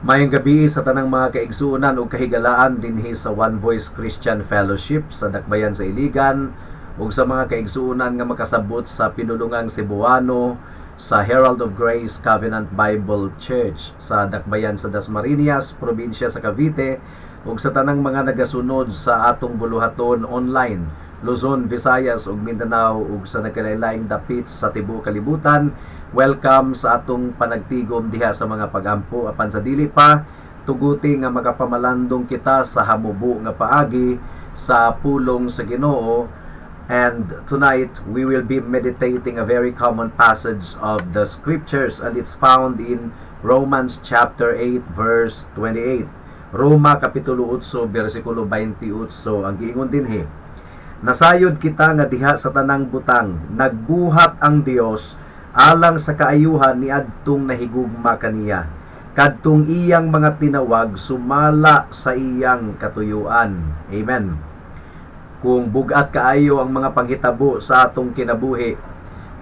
Maayong gabii sa tanang mga kaigsuonan ug kahigalaan dinhi sa One Voice Christian Fellowship sa Dakbayan sa Iligan ug sa mga kaigsuonan nga makasabot sa pinulungang Cebuano sa Herald of Grace Covenant Bible Church sa Dakbayan sa Dasmariñas, probinsya sa Cavite, ug sa tanang mga nagasunod sa atong buluhaton online, Luzon, Visayas ug Mindanao ug sa nagkalain-laing dapit sa tibuok kalibutan. Welcome sa atong panagtigom diha sa mga pagampo. Apan sa dili pa, tuguti nga makapamalandong kita sa hamubo nga paagi sa pulong sa Ginoo. And tonight we will be meditating a very common passage of the scriptures, and it's found in Romans chapter 8 verse 28. Roma kapitulo 8 bersikulo 28. Ang giingon dinhi, "Nasayod kita nga diha sa tanang butang nagbuhat ang Dios alang sa kaayuhan niadtong nahigugma kaniya, kadtong iyang mga tinawag sumala sa iyang katuyuan." Amen. Kung bugat kaayo ang mga panghitabo sa atong kinabuhi,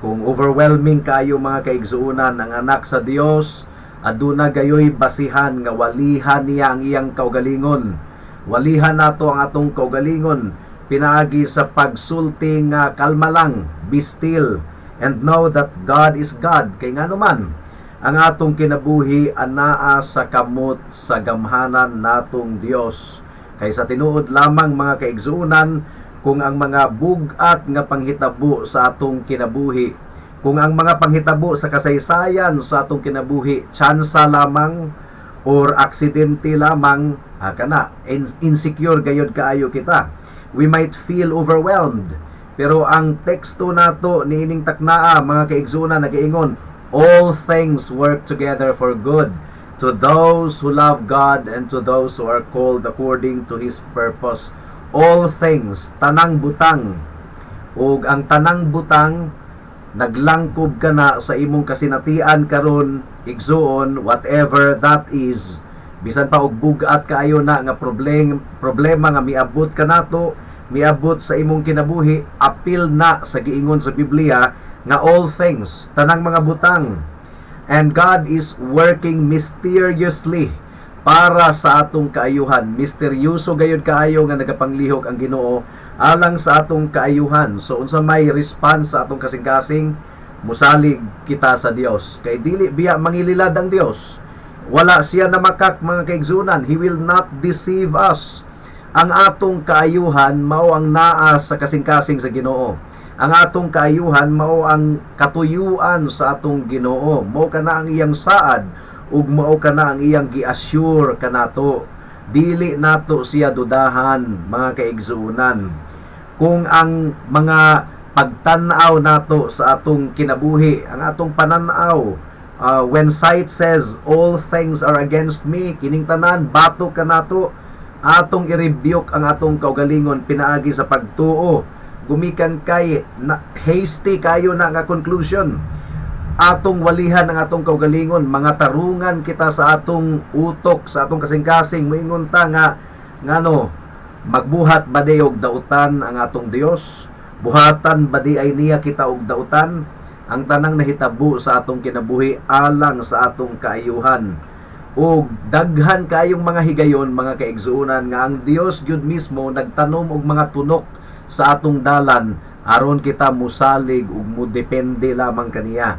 kung overwhelming kaayo, mga kaigsuonan, ang anak sa Dios aduna gayoy basihan nga walihan niya ang iyang kaugalingon. Walihan nato ang atong kaugalingon pinaagi sa pagsulti nga kalma lang, be still and know that God is God. Kay ngano man, ang atong kinabuhi anaa sa kamot sa gamhanan natong Dios. Kay sa tinuod lamang, mga kaigsuonan, kung ang mga bugat nga panghitabo sa atong kinabuhi, kung ang mga panghitabo sa kasaysayan sa atong kinabuhi tsansa lamang or aksidente lamang, kana insecure gayod kaayo kita. We might feel overwhelmed. Pero ang teksto nato niining taknaa, mga kaigsuonan, nagaingon, "All things work together for good to those who love God and to those who are called according to His purpose." All things, tanang butang. Ug ang tanang butang naglangkob kana sa imong kasinatian karon, igsuon, whatever that is. Bisan pa og bugat kaayo na nga problema nga miabot kanato, miabot sa imong kinabuhi, apil na sa giingon sa Biblia nga all things, tanang mga butang. And God is working mysteriously para sa atong kaayuhan. Misteryoso gayud kaayo nga nagapanglihok ang Ginoo alang sa atong kaayuhan. So unsa may response sa atong kasing-kasing? Musalig kita sa Dios. Kay dili biya mangililad ang Dios. Wala siya namakak, mga kaigsuonan. He will not deceive us. Ang atong kaayuhan mao ang naa sa kasing-kasing sa Ginoo. Ang atong kaayuhan mao ang katuyuan sa atong Ginoo. Mao kana ang iyang saad ug mao kana ang iyang gi-assure kanato. Dili nato siya dudahan, mga kaigsuonan. Kung ang mga pagtan-aw nato sa atong kinabuhi, ang atong pananaw, when sight says all things are against me, kining tanan batok kanato, atong i-rebuke ang atong kaugalingon pinaagi sa pagtuo gumikan kay na, hasty kayo na nga conclusion. Atong walihan ang atong kaugalingon, mga tarungan kita sa atong utok, sa atong kasing-kasing. Moingon ta nga ngano magbuhat ba di og dautan ang atong Dios? Buhatan ba di ay niya kita og dautan? Ang tanang nahitabo sa atong kinabuhi alang sa atong kaayuhan. Ug daghan kayong mga higayon, mga kaigsuonan, nga ang Dios gyud mismo nagtanom og mga tunok sa atong dalan aron kita musalig ug mudepende lamang kaniya.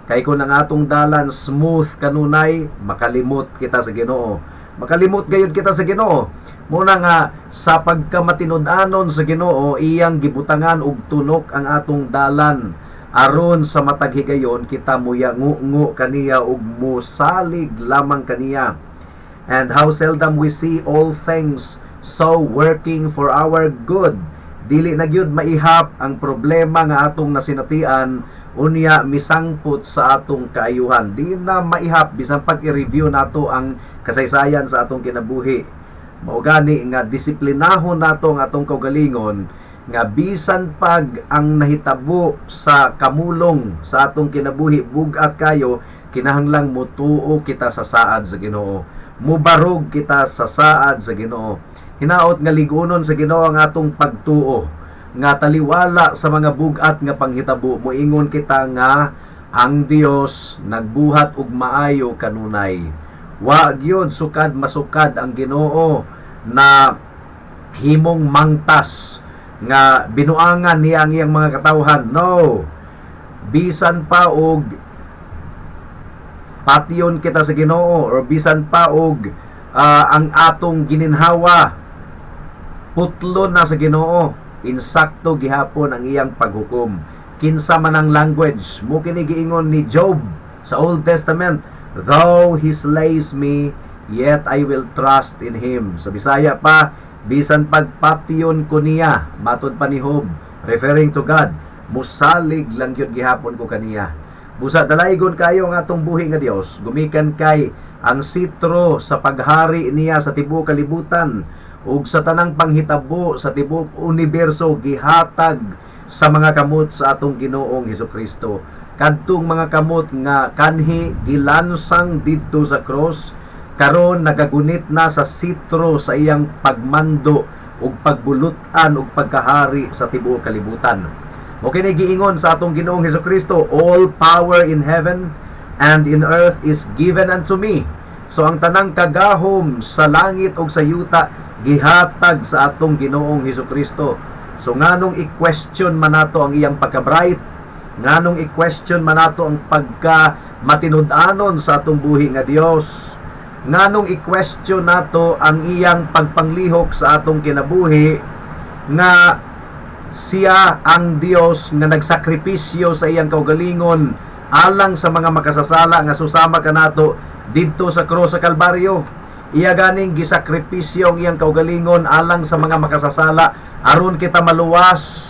Kay kung ang atong dalan smooth kanunay, makalimot kita sa Ginoo. Makalimot gayud kita sa Ginoo. Muna nga sa pagkamatinud-anon sa Ginoo, iyang gibutangan og tunok ang atong dalan aron sa matag higayon kita muyangu kaniya ug musalig lamang kaniya. And how seldom we see all things so working for our good. Dili na gyud maihap ang problema nga atong nasinatian unya misangpot sa atong kaayuhan. Di na maihap bisan pag i-review nato ang kasaysayan sa atong kinabuhi. Mao gani nga disiplinahon nato ang atong kaugalingon nga bisan pag ang nahitabo sa kamulong sa atong kinabuhi bugat kayo, kinahanglang mutuo kita sa saad sa Ginoo. Mubarog kita sa saad sa Ginoo. Hinaot nga ligunon sa Ginoo ang atong pagtuo nga taliwala sa mga bugat nga panghitabo, moingon kita nga ang Dios nagbuhat og maayo kanunay. Wa gyud sukad masukad ang Ginoo na himong mangtas nga binuangan niya ang iyang mga katawhan. No. Bisan pa og patyon kita sa Ginoo or bisan pa og ang atong gininhawa putlon na sa Ginoo, insakto gihapon ang iyang paghukom. Kinsa man ang language mo kini giingon ni Job sa Old Testament, "Though he slays me, yet I will trust in him." Sa Bisaya pa, "Bisan pagpatyon ko niya," matod pa ni Job, referring to God, "musalig lang gyud gihapon ko kaniya." Busa dalaygon kayo ang atong buhi nga Dios, gumikan kay ang sitro sa paghari niya sa tibuok kalibutan ug sa tanang panghitabo sa tibuok universo gihatag sa mga kamot sa atong Ginoong Hesukristo. Kadtong mga kamot nga kanhi gilansang didto sa cross, karon nagagunit na sa sitro sa iyang pagmando ug pagbulut-an ug pagkahari sa tibuok kalibutan. Mao kini giingon sa atong Ginoong Hesukristo, "All power in heaven and in earth is given unto me." So ang tanang kagahom sa langit ug sa yuta gihatag sa atong Ginoong Hesukristo. So nganong i-question man nato ang iyang pagka-bright? Nganong i-question man nato ang pagka matinud-anon sa atong buhi nga Dios? Nganong i-question nato ang iyang pagpanglihok sa atong kinabuhi nga siya ang Dios nga nagsakripisyo sa iyang kaugalingon alang sa mga makasasala nga susama kanato didto sa krus sa Kalbaryo? Iya ganing gisakripisyo ang iyang kaugalingon alang sa mga makasasala aron kita maluwas.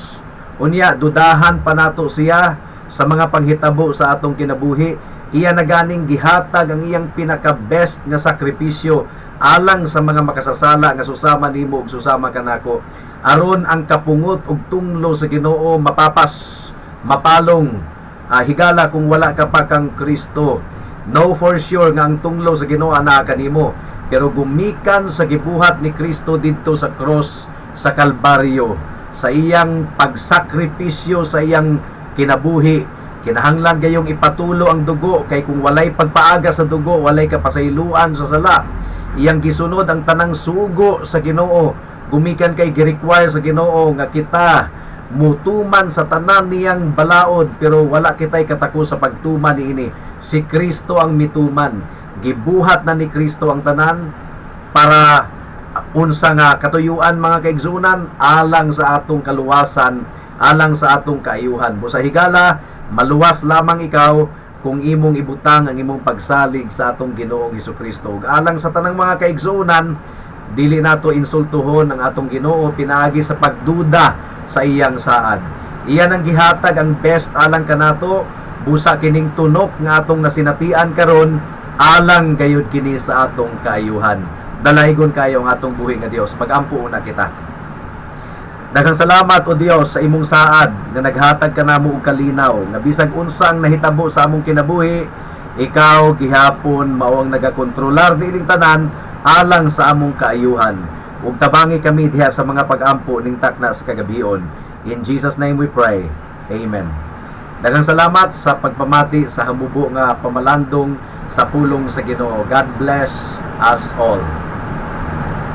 Unya dudahan pa nato siya sa mga panghitabo sa atong kinabuhi? Iya na ganing gihatag ang iyang pinaka-best nga sakripisyo alang sa mga makasasala nga susama nimo ug susama kanako, aron ang kapungot ug tunglo sa Ginoo mapapas, mapalong. Higala, kung wala ka pa kang Kristo, know for sure nga ang tunglo sa Ginoo anaa kanimo, pero gumikan sa gibuhat ni Kristo didto sa cross sa Kalbaryo, sa iyang pagsakripisyo sa iyang kinabuhi. Kinahanglan gayong ipatulo ang dugo kay kung walay pagpaaga sa dugo, walay kapasayloan sa sala. Iyang gisunod ang tanang sugo sa Ginoo gumikan kay gi-require sa Ginoo nga kita mutuman sa tanan niyang balaod, pero wala kitay katako sa pagtuman niini. Si Kristo ang mituman. Gibuhat na ni Kristo ang tanan para unsa nga katuyuan, mga kaigsunan? Alang sa atong kaluwasan, alang sa atong kaayuhan. Busa higala, maluwas lamang ikaw kung imong ibutang ang imong pagsalig sa atong Ginoong Hesukristo. Ug alang sa tanang mga kaigsuonan, dili nato insultuhon ang atong Ginoo pinaagi sa pagduda sa iyang saad. Iya nang gihatag ang best alang kanato. Busa kining tunok nga atong nasinatian karon, alang gayud kini sa atong kaayuhan. Dalaygon kayo ang atong buhi nga Dios. Magampo una kita. Daghang salamat, O Dios, sa imong saad nga naghatag ka namo og kalinaw nga bisag unsa ang nahitabo sa among kinabuhi, ikaw gihapon mao ang nagakontrolar niining tanan alang sa among kaayuhan. Ug tabangi kami diha sa mga pag-ampo ning takna sa kagabion. In Jesus' name we pray. Amen. Daghang salamat sa pagpamati sa hamubo nga pamalandong sa pulong sa Ginoo. God bless us all.